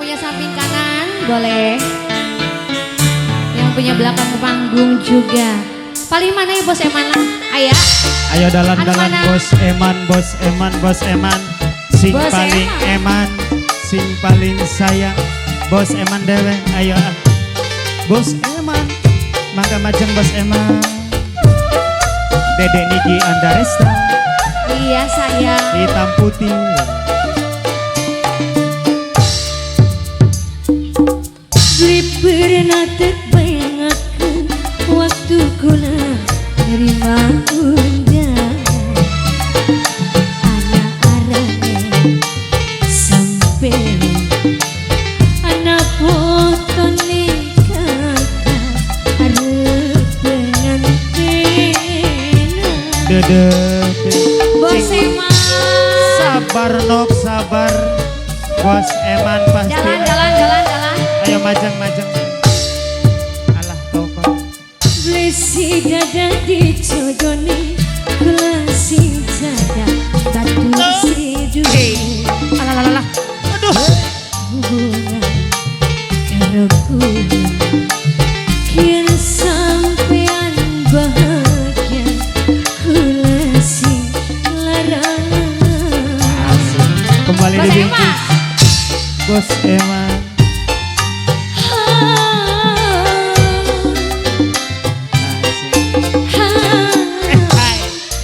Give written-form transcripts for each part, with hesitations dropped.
Yang punya samping kanan boleh. Yang punya belakang panggung juga. Paling mana ya Bos Eman lah? Ayah. Ayo dalan-dalan Bos Eman, Bos Eman, Bos Eman. Sing Bos paling eman, sing paling sayang. Bos Eman dewe, ayo ah. Bos Eman, mangga majeng Bos Eman. Dede Niki Andaresta. Iya sayang. Hitam putih. Beli pernah terbayangkan waktu kula nerima undangan. Anak arane sampai anak fotone kakak arep pengantin. Dede Bos Eman. Sabar nok sabar. Bos Eman pasti. Jalan jalan jalan jalan. Ayo majeng majeng. Alah toko. Blesi dada dicodone kula sing jaga batu sidu. Alah alah alah. Aduh. Hubungan karo kula kian sampean bahagia kula sing larang. Kembali Bos di Eman. Bos Eman.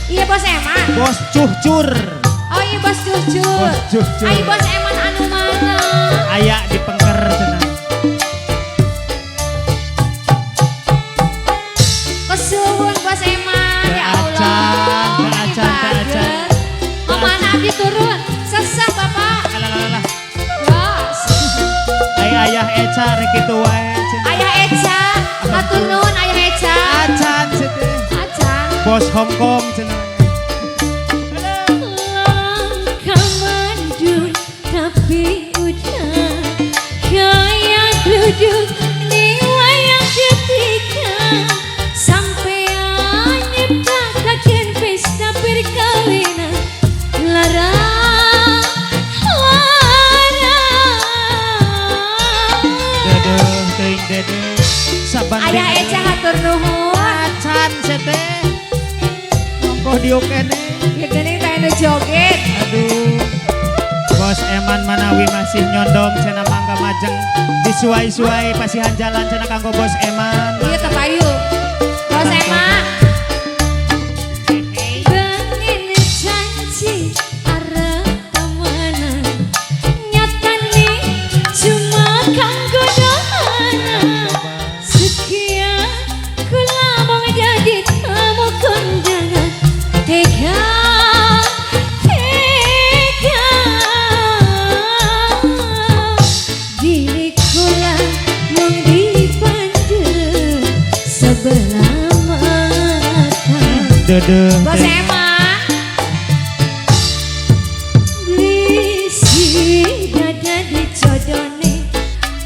Iya Bos Eman. Bos cuhcur. Oh iya Bos cuhcur. Bos cuhcur. Ayo Bos Eman anu mana? Ayak di pengker cenah. Kesuwun Bos Eman ya Allah. Acan, acan. Oh mana abdi turun. Sesah Bapak. Alah alah alah. Bos. Ay ayah Eca rek kitu wae cenah. Ayah Eca, hatur nuhun Ayah Eca. Acan cenah. Acan. Bos Hongkong cenah. Langkah mandul tapi udah kayak duduk di wayang ketika sampean nyiptakan pesta perkawinan lara lara. Dede teuing dede. Saban Ayah Eca hatur nuhun. Acan sete. Ongkoh diokene. Ya geuning teh nu joget. Aduh. Bos Eman manawi masih nyondong cenah mangga majeng disuai-suai pasihan jalan cenah kanggo Bos Eman. Iya tepayu. Bos Eman. Bengin janji arep temenan. Nyatane cuma kanggo doanan. Sekian kula mung jadi tamu kondangan. Tega tega diri kula mung dipandeng sebelah mata. Dede. Bos Eman. Blisi dada dicodone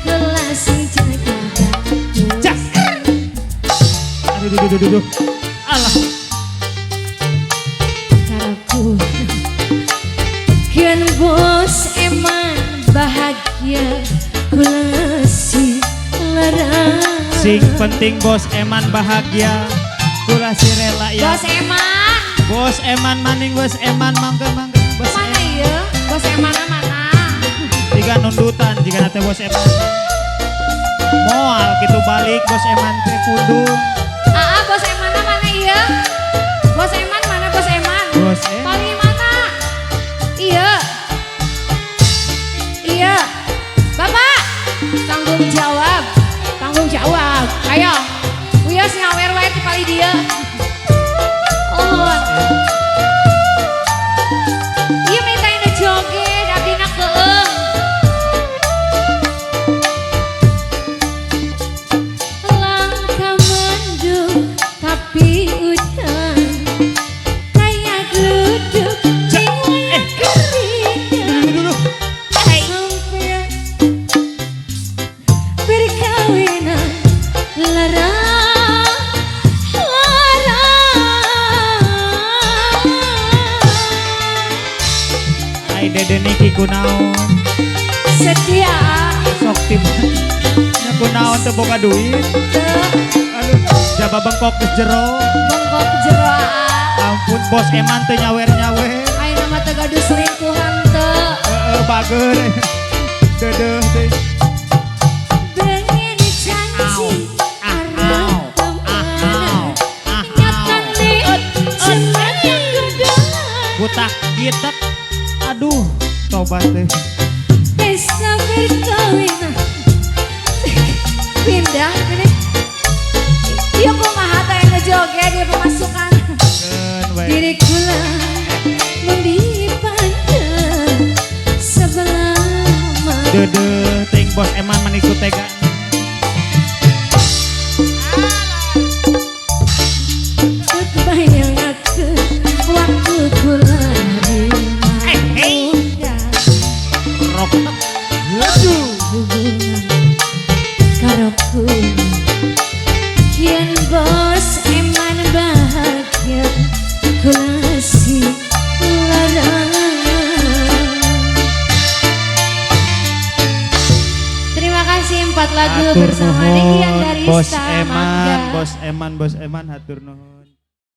kelas sing jaga batu. Cak. Aduh duh duh duh duh. Alah. Karaku kian Bos Eman bahagia kula sing larang. Sing penting Bos Eman bahagia. Kula si rela ya. Bos Eman. Bos Eman maning Bos Eman mangga mangga Bos Mana Eman. iya? Bos Eman mana? Jika nundutan jika nate Bos Eman. Moal kitu balik Bos Eman teh pundung. Aa Bos Eman mana iya? Bos Eman mana Bos Eman? Bos Eman. Paling mana? Iya. Iya. Bapak, tanggung jawab. Tanggung jawab. Ayo. Wios nyawer wae ti pali dieu. Oh. Iya minta nu joget abdina keung. Langkah mendung tapi udan kayak gluduk di wayang ketiga. Duh duh duh. Sampai perkawinan lara lara. Ai Dede Niki kunaon? Setia. tiba. Nya kunaon teu boga duit. Teu. Aduh, jaba bengkok geus jero. Bengkok jero aa. Ampun, Bos Eman teu nyawer-nyawer. Ayeuna mah teu gaduh selingkuhan teu. Heeh, bager. Dedeuh teh. Pengen janji arep temenan. Nyatane jeneng gedolan. Butak gitek. Aduh, tobat teh. Pesta perkawinan. Pindah ini. Iya, kumaha teh ngejoget di pemasukan. Keun we. Diri kula mung dipandang sebelah mata. Dedeuh ting Bos Eman maniku tega. Kebayang aku waktu kula Eh, eh. muda. Rok. Aduh. Hubungan karo kula. Yen Bos Eman bahagia, kula sing lara. Terima kasih, empat lagu Hatur bersama nuhun, Nikian Bos Darista. Eman, Mangga. Bos Eman, Bos Eman, hatur nuhun.